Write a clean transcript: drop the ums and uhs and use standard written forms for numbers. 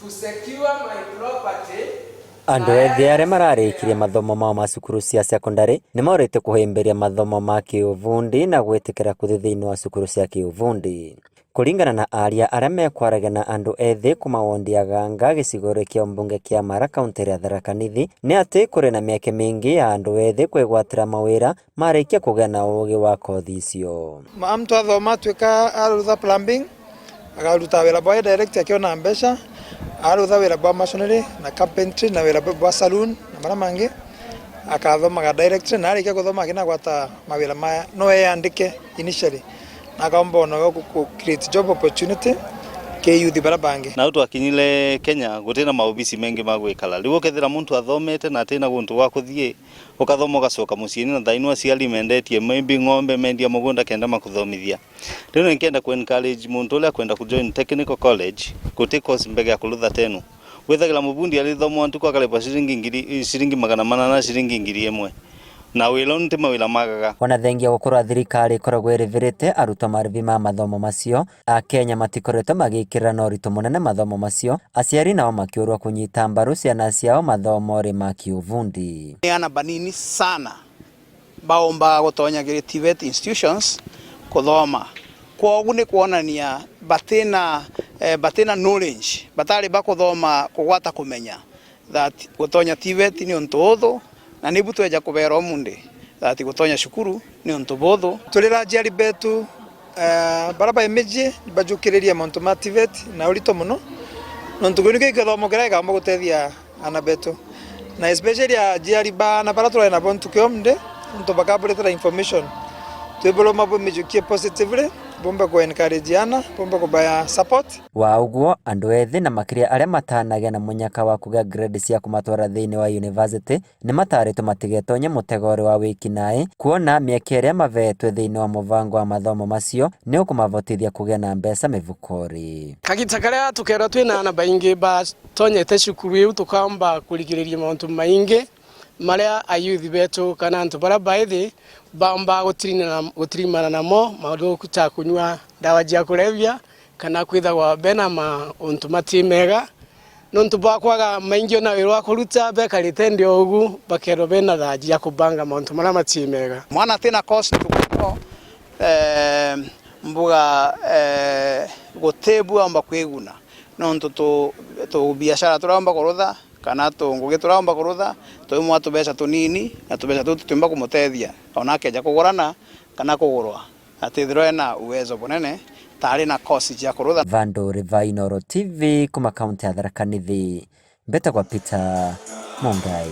To secure my property. Andũ ethĩ arĩa mararĩkirie mathomo mao ma cukuru cia sekondarĩ nĩmorĩtio kũhĩmbĩria mathomo ma kĩũbundi na gwĩtĩkĩra kũthiĩ thĩinĩ wa cukuru cia kĩũbundi. Kũringana na aria arĩa mekwaragia na andũ ethĩ kuma wondi ya Ganga gĩcigo-inĩ kĩa ũmbunge kĩa Mara kauntĩ ya Tharaka Nithi nĩ atĩ kũrĩ na mĩeke mĩingĩ ya andũ ethĩ kwĩgwatĩra mawĩra marĩkia kũgĩa na ũgĩ wa kothi icio. Mtu athoma atuĩka arutha plumbing akaruta wĩra bwa direct akiona mbeca, arutha wĩra bwa masonry na carpentry na wĩra bwa saloon na maria mangi akathomaga direct na arĩkia gũthoma akinagwata mawĩra maya no eyandĩke initially na akaomba onawe gũ create job opportunity kĩ youth baria bangi. Na twakinyire Kenya gutina maobisi mengi ma gwikara riu ukethira muntu athomete na atina guntu gwa kuthie ukathoma ugacoka muciini na thainu aciari mendetie maybe ng'ombe mendia mugunda kenda makuthomithia. Riu nikienda ku encourage muntu uria akwenda ku join technical college guti course mbega ya kurutha tenu withagira mubundi arithomwa ntuku akaripwa ciringi ngiri ciringi 800 ciringi 1000 na wira ti mawira magaga. Ona thengia gukorwo thirikari ikoragwo ĩrĩvĩrĩte arutwo marĩvi ma mathomo macio, Akenya matikoretwo magĩkĩrĩra na ũritũ mũnene mathomo macio, aciari nao makĩũrwo kũnyita mbaru ciana ciao mathomo-rĩ ma kĩũbundi. Nĩ ana banini sana baombaga gũtonya TVET institutions kuthoma kwoguo nĩ kuonania batina knowledge batari bakuthoma kugwata kumenya that gutonya TVET ni untu uthu na nibu tweja kubera omunde that gutonya cukuru ni untu buthu. Turira aciari betu bara ba imiji bajukiriria mauntu ma TVET na urito muno nontu kiu nikio githomo kiria gikaamba gutethia ana betu na especially aciari ba na bara turari nabo ntuku yomunde nontu bakaburetera information twibulwo mabumijukie positively bomba ku encourage ana bomba kubaya support. Wa ũguo andũ ethĩ na makĩria arĩa matanagĩa na mũnyaka wa kũgĩa grade cia kũmatwara thĩinĩ wa university nĩmatarĩtwo matigetonye mũtego ũrĩ wa wĩkinaĩ kuona mĩeke ĩrĩa mavetwe thĩinĩ wa mũbango wa mathomo macio nĩ ũkũmavotithia kũgĩa na mbeca mĩbukori. Kagita karia tukerwa twina ana baingi batonyete cukuru iu tukamba kurigiriria mauntu maingi maria ayuthi betu kana antu baria baithi bamba gutirimana namo maundu ta kunyua ndawa cia kulevya kana kwithagwa bena mauntu mati mega nontu bakwaga maingi na wira wa kuruta bekarite ndio ugu bakerwo bena thaji ya kubanga mauntu maria mati mega. Mwana tina cost tuko mbuga gutebu amba kwiguna nontu tu biashara turamba kurutha kana tu ngugi turamba kurutha tuimwa tubeca tunini na tubeca tutu twimba kumutethia ona akeja kugurana kana kugurwa atithirwo ena uwezo bunene tari na kosi cia kurutha. Vandu Rivainoro TV kuma kaunti ya Tharaka Nithi, mbetagwa Peter Mungai.